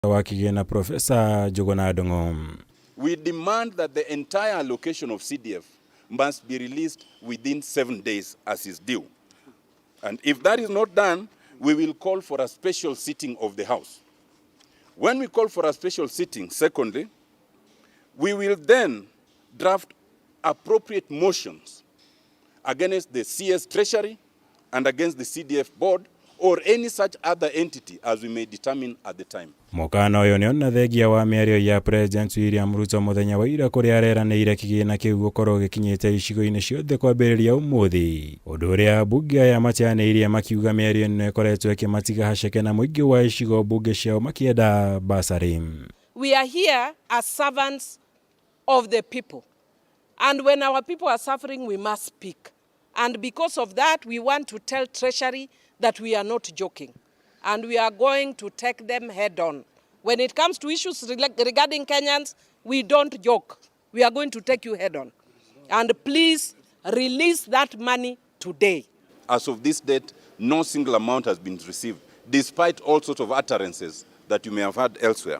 Wa kĩgĩna Profesa Njuguna Ndung'u. We demand that the entire allocation of CDF must be released within 7 days as is due. And if that is not done, we will call for a special sitting of the House. When we call for a special sitting, secondly, we will then draft appropriate motions against the CS Treasury and against the CDF board or any such other entity as we may determine at the time. Mũkana ũyũ nĩ ona thengia wa mĩario ya President William Ruto mũthenya wa ira kũrĩa areranĩire kĩgĩna kĩu gũkorwo gĩkinyĩte icigo-inĩ ciothe kwambĩrĩria ũmũthĩ, ũndũ ũrĩa ambunge aya mateanĩirie makiuga mĩario ĩno ĩkoretwo ĩkĩmatiga haceke na mũingĩ wa icigo mbunge ciao makĩenda basarĩ. We are here as servants of the people. And when our people are suffering, we must speak. And because of that, we want to tell Treasury that we are not joking. And we are going to take them head on. When it comes to issues regarding Kenyans, we don't joke. We are going to take you head on. And please release that money today. As of this date, no single amount has been received, despite all sorts of utterances that you may have heard elsewhere.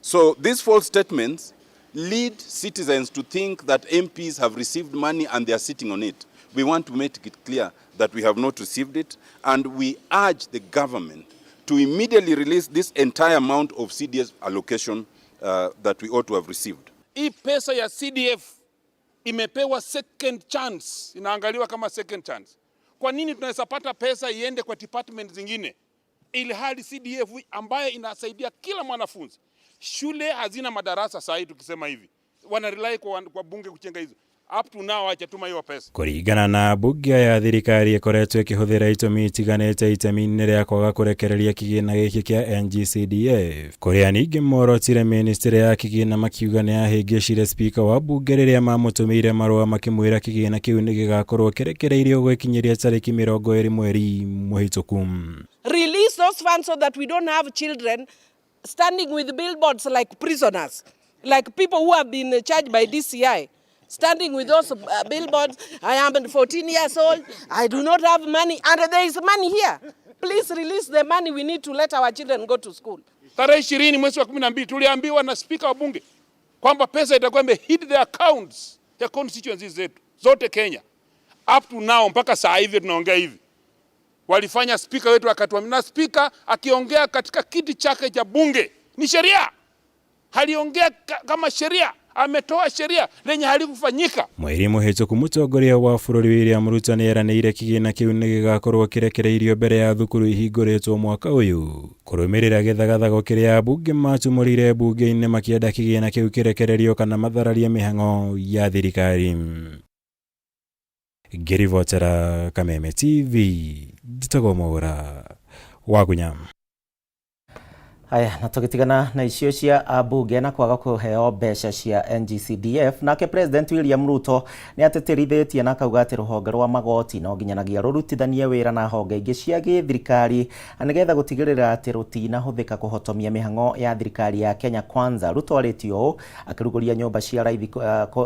So these false statements lead citizens to think that MPs have received money and they are sitting on it. We want to make it clear that we have not received it, and we urge the government to immediately release this entire amount of CDF allocation that we ought to have received. Hii pesa ya CDF imepewa second chance, inaangaliwa kama second chance. Kwa nini tunaweza pata pesa iende kwa department zingine, ili hali CDF ambayo inasaidia kila mwanafunzi? Shule hazina madarasa saa hii, tukisema hivi wana rely kwa bunge kujenga hizo. Up to now hajatuma hiyo pesa. Kũringana na mbunge ya thirikari ĩkoretwo ĩkĩhũthĩra itũmi itiganĩte itemi-inĩ rĩa kwaga kũrekereria kĩgĩna gĩkĩ kĩa NGCDF, kũrĩa ningĩ morotire ministry ya kĩgĩna makiuga nĩ yahĩngĩcire spika wa mbunge rĩrĩa mamũtũmĩire marũa makĩmwĩra kĩgĩna kĩu nĩ gĩgakorwo kĩrekereirio gwĩkinyĩria tarĩki 20 mweri mũhĩtũku. Release those funds so that we don't have children standing with billboards like prisoners, like people who have been charged by DCI. Standing with those billboards, "I am 14 years old, I do not have money," and there is money here. Please release the money. We need to let our children go to school. Tarehe 20 mwezi wa 12 tuliambiwa na spika wa bunge kwamba pesa itakuwa imehit the accounts ya constituencies zetu zote Kenya. Up to now, mpaka saa hivi tunaongea hivi, walifanya spika wetu akatuambia, na spika akiongea katika kiti chake cha bunge ni sheria, aliongea kama sheria, ametoa sheria lenye halikufanyika. Mweri mũhĩtũku mũtongoria wa bũrũri William Ruto nĩ eranĩire kĩgĩna kĩu nĩ gĩgakorwo kĩrekereirio mbere ya thukuru ihingũrĩtwo mwaka ũyũ, kũrũmĩrĩra gĩthagathago kĩrĩa ambunge matumũrire mbunge-inĩ makĩenda kĩgĩna kĩu kĩrekererio kana mathararie mĩhang'o ya thirikari. Ngĩribotera Kameme TV, njĩtagwo Mwaũra Wagunya. Haya, na tũgĩtigana na icio cia ambunge na kwaga kũheo mbeca cia NGCDF, nake President William Ruto nĩ atĩtĩrithĩtie na akauga atĩ rũhonge rwa magoti no nginyanagia rũrutithanie wĩra na honge ingĩ cia gĩthirikari nĩgetha gũtigĩrĩra atĩ rũtinahũthĩka kũhotomia mĩhang'o ya thirikari ya Kenya Kwanza. Ruto arĩtie ũũ akĩrugũria nyũmba cia raithi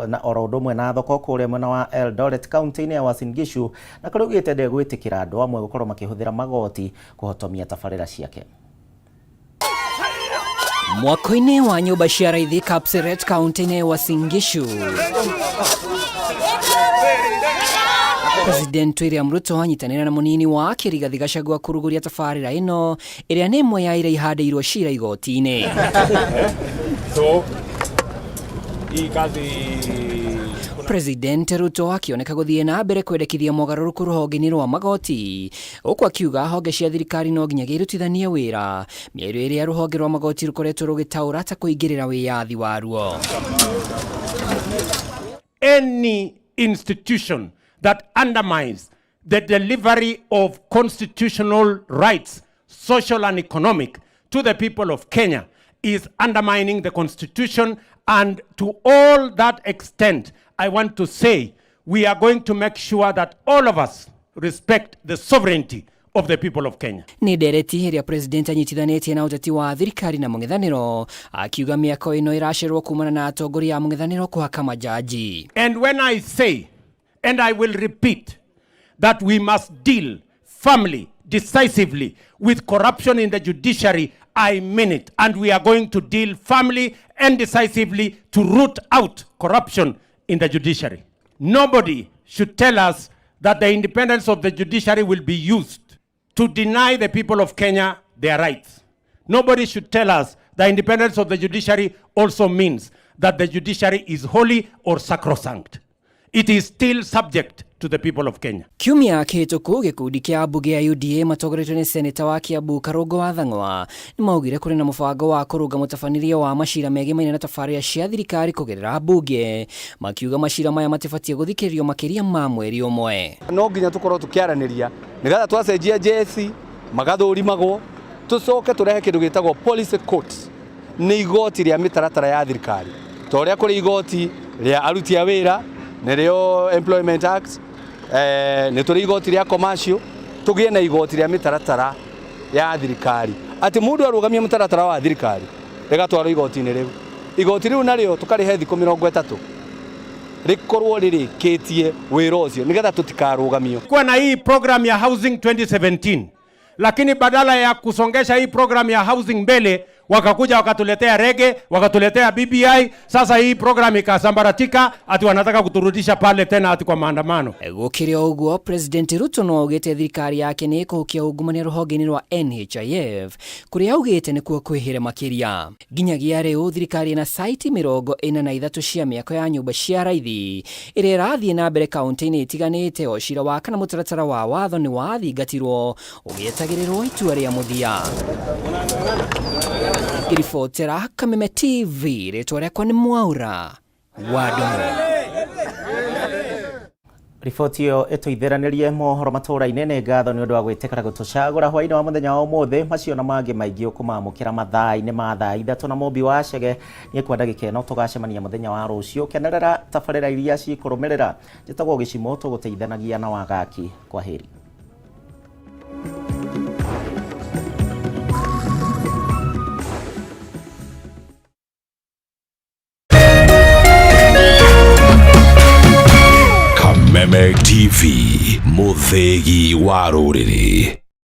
na oro ũndũ ũmwe na thoko kũrĩa mwena wa Eldoret kaunti-inĩ ya Uasin Gishu, na kũrĩa augĩte ndegwĩtĩkĩra andũ amwe gũkorwo makĩhũthĩra magoti kũhotomia tabarĩra ciake. Mwako-inĩ wa nyũmba cia raithi Kapseret kaunti-inĩ ya Uasin Gishu, President William Ruto anyitanĩra na mũnini wake Rigathi Gachagua kũrugũria tabarĩra ĩno ĩrĩa nĩ ĩmwe ya iria ihandĩirwo cira igoti-inĩ. So hii kazi President Ruto akĩoneka gũthiĩ na mbere kwendekithia mogarũrũku rũhonge-inĩ rwa magoti, ũkũ akiuga honge cia thirikari no nginyagia irutithanie wĩra, mĩario ĩrĩa rũhonge rwa magoti rũkoretwo rũgĩtaũra ta kũingĩrĩra wĩyathi waruo. Any institution that undermines the delivery of constitutional rights, social and economic, to the people of Kenya is undermining the Constitution. And to all that extent, I want to say we are going to make sure that all of us respect the sovereignty of the people of Kenya. Nĩ ndereti ĩrĩa president anyitithanĩtie na ũteti wa thirikari na mũng'ethanĩro, akiuga mĩako ĩno ĩracererwo kumana na atongoria a mũng'ethanĩro kũhaka majaji. And when I say, and I will repeat, that we must deal firmly, decisively with corruption in the judiciary I mean it. And we are going to deal firmly and decisively to root out corruption in the judiciary. Nobody should tell us that the independence of the judiciary will be used to deny the people of Kenya their rights. Nobody should tell us the independence of the judiciary also means that the judiciary is holy or sacrosanct. It is still subject to the people of Kenya. Kiumia kĩhĩtũku gĩkundi kĩa mbunge ya UDA matongoretio nĩ seneta wa Kiambu Karũngũ wa Thang'wa nĩ maugire kũrĩ na mũbango wa kũrũnga mũtabanĩrie wa macira megimaine na tabarĩra cia thirikari kũgerera mbunge, makiuga macira maya matibatiĩ gũthikĩrĩrio makĩria ma mweri ũmwe. No nginya tũkorwo tũkĩaranĩria nĩgetha twacenjia jeci magathũrimagwo tũcoke tũrehe kĩndũ gĩtagwo policy court, nĩ igoti rĩa mĩtaratara ya thirikari ta ũrĩa kũrĩ igoti rĩa aruti a wĩra nĩrĩo Employment Act, nĩ tũrĩ igoti rĩa commercial, tũgĩe na igoti rĩa mĩtaratara ya thirikari atĩ mũndũ arũgamia mũtaratara wa thirikari rĩgatwarwo igoti-inĩ rĩu. Igoti rĩu narĩo tũkarĩhe thikũ 30 rĩkorwo rĩrĩkĩtie wĩra ũcio nĩgetha tũtikarũgamio. Kuwa na hii program ya housing 2017, lakini badala ya kusongesha hii program ya housing mbele, wakakuja wakatuletea rege, wakatuletea BBI. Sasa hii program ikasambaratika, ati wanataka kuturudisha pale tena ati kwa maandamano. Gũkĩrĩ o ũguo, President Ruto no augĩte thirikari yake nĩ ĩkũhukia ungumania rũhonge-inĩ rwa NHIF kũrĩa augĩte nĩkuo kwĩhĩre makĩria. Nginyagia rĩu thirikari ĩna saiti 43 cia mĩako ya nyũmba cia raithi ĩrĩa ĩrathiĩ na mbere kaunti-inĩ itiganĩte o cira wa kana mũtaratara wa watho nĩ wathingatirwo ũgĩetagĩrĩrwo itua rĩa mũthia. Ngĩribotera Kameme TV, rĩtwa rĩakwa nĩ Mwaura wa Ndung'u. Riboti ĩyo ĩtũithĩranĩrie mohoro matũra-inĩ. Nĩ ngatho nĩ ũndũ wa gwĩtĩkĩra gũtũcagũra hwaĩ-inĩ wa mũthenya wa ũmũthĩ. Macio na mangĩ maingĩ ũkũmamũkĩra mathaa-inĩ ma thaa 3 na Mũmbi wa Chege nĩ kwa ndagĩka ĩno. Tũgacemania mũthenya wa rũciũ. Kenerera tabarĩra iria cikũrũmĩrĩra. Njĩtagwo Gĩcimo, tũgũteithanagia na Wagaki. Kwaheri. Kameme TV, mũthĩgi wa rũrĩrĩ.